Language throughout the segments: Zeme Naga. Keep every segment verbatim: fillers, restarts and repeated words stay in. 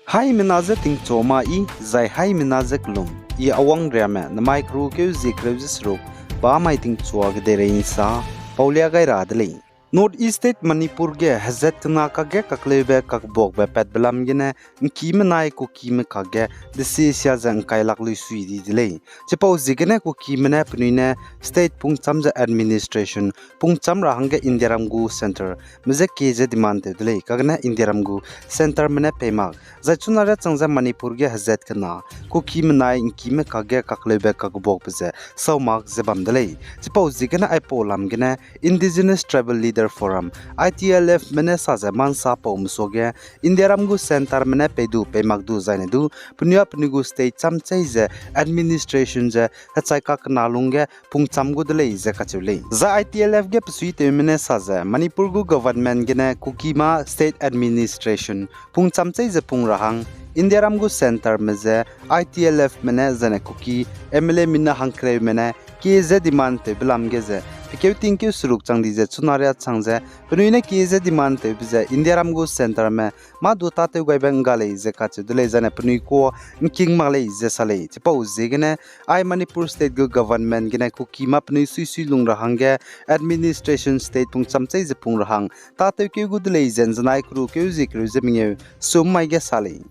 Haimena je tingchu ma i, zai haimena je kelum, i awang riame, namai keru keu zie kereu ze seruk, ba mai tingchua kedeirei nsa, paulia gai ra de lei. North East State Manipur ge hezat kena kakge kakleube kakbuakbe patbe lam gene, ngkime nai Kukime kakge, desie sia ze ngkai lak lui sui di de lei. Chipau ziegene Kukime ne penui ne state pungcham ze administration, pungcham ra hangge Indiaram gu centre, me je kie ze demand tew de lei, kagene Indiaram gu centre me ne pei mak. Zai chuna riâ chang ze Manipur ge hezat kena, Kukime nai ngkime kakge kakleube kakbuakbe ze, sau mak ze bam de lei. Chipau ziegene aipau lam gene, Indigenous Tribal Leader Forum, I T L F me ne sa ze mansa pau mesuage, Indiaram gu centre me ne pei du, pei mak du zaine du, penui a penui gu state cham chei ze, administration ze, hechai kakena lungge, pungcham gu de lei ze kacheu lei. Zai I T L F ge pesuitewme ne sa ze, Manipur gu government gene Kukima state administration, pungcham chei ze pung ra hang, Indiaram gu centre me ze, I T L F me ne zaine Kuki M L A mina hangkereume ne, kie ze demand tewbe lam ge ze, pekeu tingkeu seruk chang di ze chuna riâ chang ze, penui ne kie ze demand tewbe ze, Indiaram gu centre me, mâ du tâtew gaibe ngga lei ze kacheu de lei zaine penui kuâ ngking mak lei ze sa lei. Chipau ziegene, ai Manipur state gu government gene Kukima penui suisui lung ra hangge administration state pungcham chei ze pung ra hang tâtewkeu gu de lei ze nzenai keru keu zie kereu ze mengeu sum mai ge sa lei.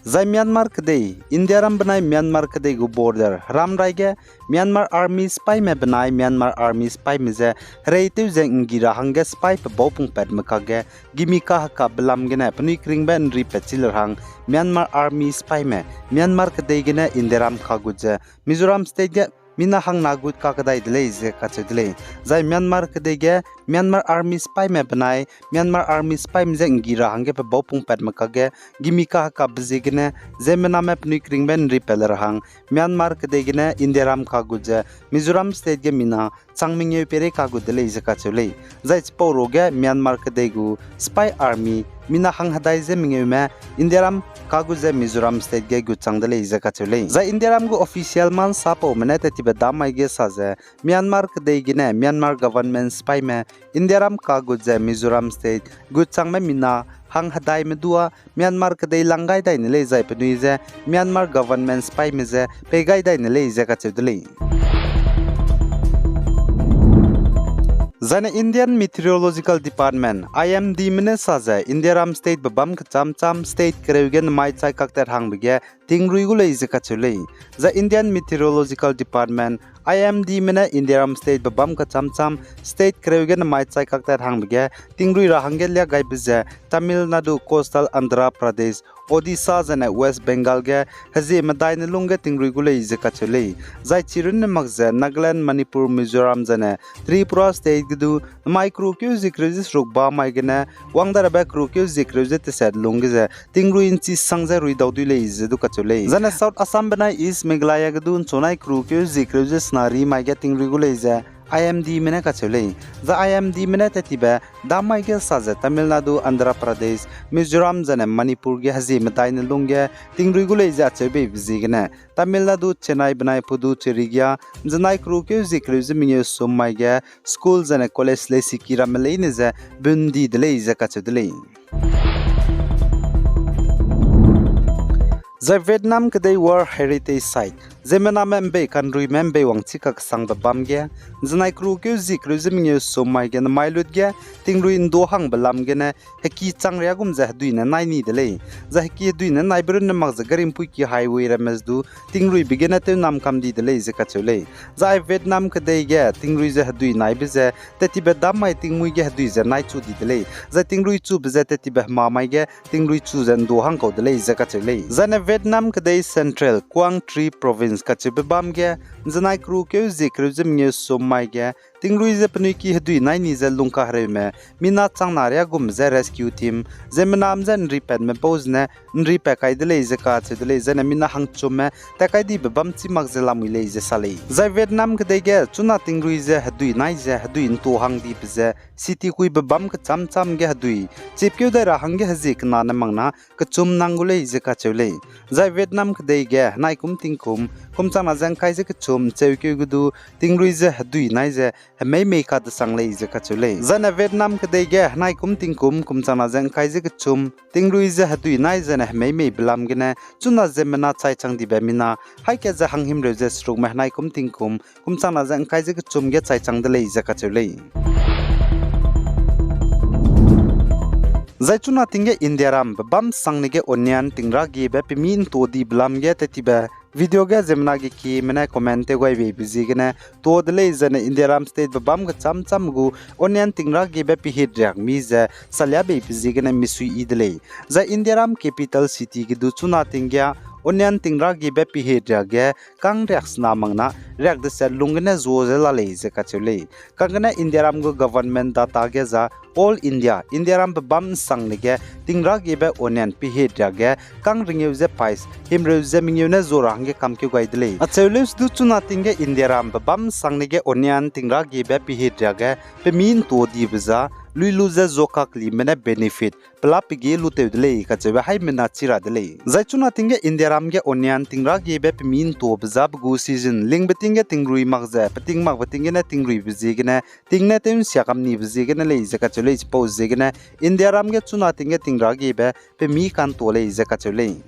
Zai Myanmar kedei, Indiaram benai Myanmar kedei gu border heram rai ge Myanmar Army sipaime benai Myanmar Army sipaime je hereitew ze nggi ra hangge sipai pebau pungpatme kakge gimi kahekabe lam gene penui keringbe nri pat chi le ra hang Myanmar Army sipaime Myanmar kedei gene Indiaram kagut ze Mizoram state ge mina hangna gut kakedai de lei ze kacheu de lei. Zai Myanmar kedei ge Myanmar Army sipaime benai Myanmar Army sipaime je nggi ra hangge pebau pungpatme kakge gimi kahekabe ziegene ziemmename penui keringbe nri pat le ra hang Myanmar kedei gene Indiaram kagut ze Mizoram state ge mina chang mengeu peirei kagut de lei ze kacheu lei. Zai chipau ruage Myanmar kedei gu sipai army mina hanghedai ze mengeume Indiaram kagut ze Mizoram state ge gut chang de lei ze kacheu lei. Zai Indiaram gu official mansapaume ne tettibe dam mai ge sa ze Myanmar kedei gene Myanmar government sipaime Indiaram kagut ze Mizoram state gut changme mina hanghedaime dua Myanmar kedei lang gai dai ne lei zai penui ze Myanmar government sipaime je pei gai dai ne lei ze kacheu de lei. Zaine Indian Meteorological Department, I M D me ne sa ze Indiaram state bebâm kechâm châm state kereu ge nemai chai kaktat hangbe ge tingrui gu lei ze kacheu lei. Zai Indian Meteorological Department, I M D me ne Indiaram state bebâm kechâm châm state kereu ge nemai chai kaktat hangbe ge tingrui ra hangge liak gaibe ze Tamil Nadu, Coastal Andhra Pradesh, Odisha zaine West Bengal ge hezie medai ne lungge tingrui gu lei ze kacheu lei. Zai chirunne mak ze Nagaland, Manipur, Mizoram zaine Tripura state ge du nemai keru keu zie kereu ze seruk ba mai gene wang darabe keru keu zie kereu ze teset lungge ze tingrui nchi sang ze rui dau dui lei ze du kacheu lei. Zaine South Assam benai East Meghalaya ge du nchunai keru keu zie kereu ze sena ri mai ge tingrui gu lei ze I M D me ne kacheu lei. Zai I M D me ne tettibe dam mai ge sa ze Tamil Nadu, Andhra Pradesh, Mizoram zaine Manipur ge hezie medai ne lungge tingrui gu lei ze acheu beibe ziegene Tamil Nadu, Chennai benai Puducherry ge nzenai keru keu zie kereu ze mengeu sum mai ge school zaine college leisiki ramme leine ze bun di de lei ze kacheu de lei. Zai Vietnam kedei World Heritage Site, ziemmename mbei kanruime mbei wangchi kakesangbe bam ge, nzenai keru keu zie kereu ze mengeu sum mai ge nemai lut ge, tingrui ndu hangbe lam gene, heki chang riâ gum ze hedui ne nai ni de lei. Zai heki hedui ne naibe runne mak ze garimpui ki highway ramme ze du, tingruibe gene tewnam kam di de lei ze kacheu lei. Zai Vietnam kedei ge tingrui ze hedui naibe ze, tettibe dam mai tingmuî ge hedui ze nai chu di de lei. Zai tingrui chube ze tettibe hema mai ge tingrui chu ze ndu hang kau de lei ze kacheu lei. Zaine Vietnam kedei Central Quang Tri Province kacheube bam ge, nzenai keru keu zie kereu ze mengeu sum mai ge, tingrui ze penui ki hedui nai ni ze lungkahereume, mina chang na riâ gum ze rescue team, ziemmename je nripatme bau zene, nripat kai de lei ze kacheu de lei, zaine mina hangchumme, tat kai dibe bam chî mak ze lamui lei ze sa lei. Zai Vietnam kedei ge, chuna tingrui ze hedui nai ze, hedui ntu hang dibe ze, city kuibe bam kechâm châm ge hedui, chipkeu dai ra hangge hezie kena ne mak na, kechum nang gu lei ze kacheu lei. Zai Vietnam kedei ge, naikum tingkum, kum changna ze ngkai ze kechum, cheukeu ge du tingrui ze hedui nai ze hemeimei kadesang lei ze kacheu lei. Zaine Vietnam kedei ge henai kum tingkum, kum changna ze ngkai ze kechum, tingrui ze hedui nai zaine hemeimei belam gene, chuna ziemmena chaichang dibe mina, haika ze hanghimreu ze serukme henai kum tingkum, kum changna ze ngkai ze kechum ge chaichang de lei ze kacheu lei. Zai chuna ting ge Indiaram bebâm sangne ge onian tingragiebe pemi nto di belam ge tetibe video ge ziemmena ge kime ne comment tew gai beibe ziegene to de lei, zaine Indiaram state bebâm kecham cham gu onian tingragiebe pehit riak mi ze salia beibe ziegene misui yi de lei. Zai Indiaram capital city ge du chuna ting ge onian tingragiebe pehit riak ge kang riak sena mangna riak deset lung gene zua ze la lei ze kacheu lei. Kagene Indiaram gu government data ge za All India, Indiaram bebâm nsangne ge tingragiebe onian pehit riak ge kang rengeu ze pais himreu ze mengeu ne zua ra hangge kamkeu gai de lei. Acheu leuse du chuna ting ge Indiaram bebâm nsangne ge onian tingragiebe pehit riak ge pemi nto dibe za, lui lu ze zuakak lime ne benefit pela pege lutew de lei kacheube haimena chi ra de lei. Zai chuna ting ge Indiaram ge onian tingragiebe pemi ntobe zabe gu season lingbe ting ge tingrui mak ze, peting makbe ting gene tingruibe ziegene, ting ne tew nsia kamnibe ziegene lei ze kacheu lei, chipau ziegene Indiaram ge chuna ting ge tingragiebe pemi kanto lei ze kacheu lei.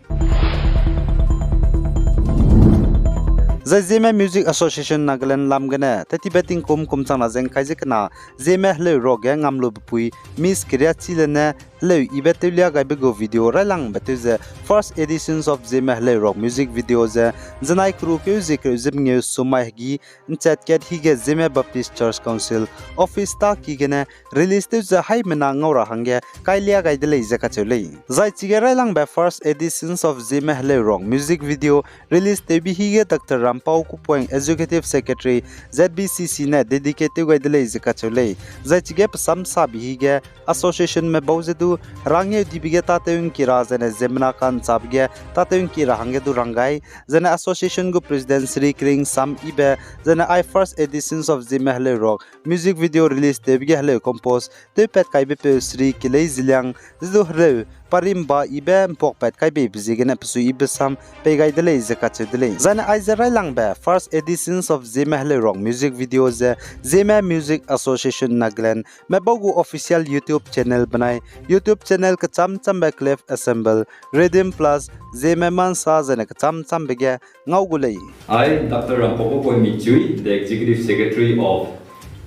Zai Zeme Music Association Nagaland lam gene tetibe tingkum kum changna ze ngkai ze kena Zeme heleu ruak ge ngamlube pui Miss Keriachile ne heleu ibe tewlia gaibe gu video railangbe tew ze First Editions of Zeme Heleu Rock music video ze zenai kerukeu zie kereu ze mengeu sum mai hegi nchat kat hige Zeme Baptist Church Council office ta ki gene release tew ze haimena ngau ra hangge kailia gai de lei ze kacheu lei. Zai chige railangbe First Editions of Zeme Heleu Rock music video release tewbe hige Doctor Rampau Kupoing, Executive Secretary, Z B C C ne dedicate tew gai de lei ze kacheu lei. Zai chige pesam sabe hige associationme bau ze du herangeu dibe ge tatew ngki ra zaine ziemmena ka'nchâbe ge tatew ngki ra hangge du rang gai, zaine association gu president Shri Kering Sam Ibe, zaine ai First Editions of Zeme Heleu Rock music video release tewbe ge heleu compose tewpat kaibepeu Shri Kelei Zeliang, ze du hereu parimba ibe mpuakpat kaibeibe ziegene pesui ibe sam pei gai de lei ze kacheu de lei. Zaine aize railangbe First Editions of Zeme Heleu Rock music video ze Zeme Music Association Nagaland me bau gu official YouTube channel benai YouTube channel kecham chambe Clef Assemble, Redeem Plus, Zeme Mansa zaine kecham chambe ge ngau gu lei. I, Doctor Rampau Kupoing Michui, the Executive Secretary of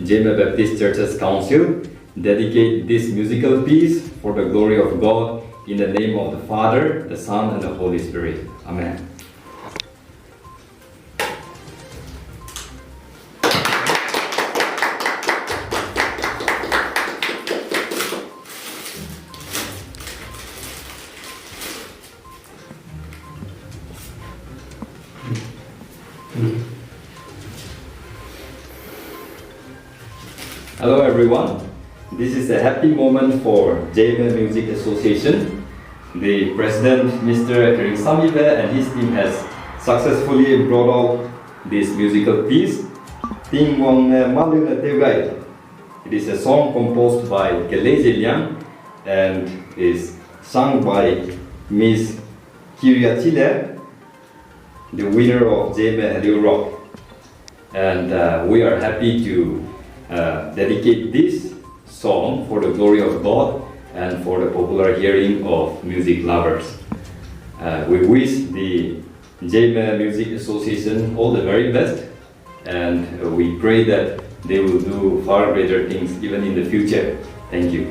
Zeme Baptist Churches Council, dedicate this musical piece for the glory of God in the name of the Father, the Son, and the Holy Spirit. Amen. Hello everyone, this is a happy moment for Zeme Music Association. The president, Mister Kering Sam Ibe, and his team has successfully brought out this musical piece, Tingwang ne Maleu ne Tewgai. It is a song composed by Kelei Zeliang and is sung by Miss Kiria Chile, the winner of Zeme Heleu Rock. And uh, we are happy to uh, dedicate this song for the glory of God and for the popular hearing of music lovers. Uh, we wish the Zeme Music Association all the very best, and uh, we pray that they will do far greater things even in the future. Thank you.